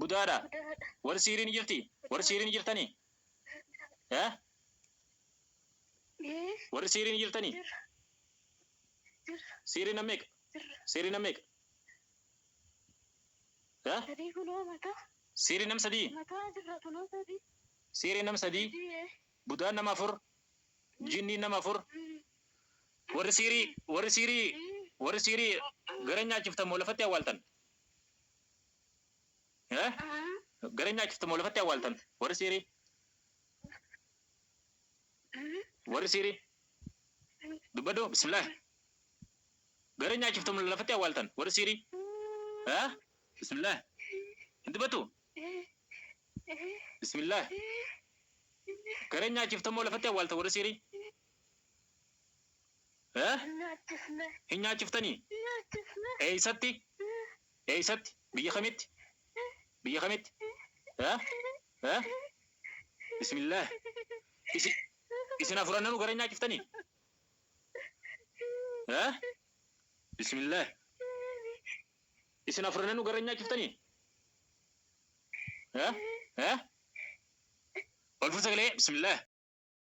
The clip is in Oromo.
Budaadha. Budaadha. Warri siirii ni jirti? Warri siirii ni jirtanii? Eh? Ee. Warri siirii ni jirtanii? Jirra. Jirra. Siirii nam meeqa? Jirra. Siirii nam meeqa? Eh? Sadii kunoo mataa. Siirii nam sadii? Mataa jirra kunoo sadii. Siirii nam sadii? Sadii ee. Budaan nama afur? Jinniin nama afur? Warri siirii warri siirii warri siirii gara nyaachiftan moo lafatti awwaaltan? Eh? Gara nyaachiftan moo lafatti awwaaltan? Warri siirii warri siirii dubbadhu bismillah. Gara nyaachiftan moo lafatti awwaaltan? Warri siirii? Eh? Bismillah. Hin dubbattu? Bismillah. Gara nyaachiftan moo lafatti awwaaltan warri siirii? Eh? Nyaachisne. Hin nyaachiftanii? Nyaachisne. Eeysatti? Eeysatti? Biyya kamitti? Biyya kamitti? Eh? Eh? Bismillah. Isin isin afurannanuu gara nyaachiftanii? Eh? Bismillah. Isin afurannanuu gara nyaachiftanii? Eh? Eh? Ol fuudhi sagalee. Bismillah.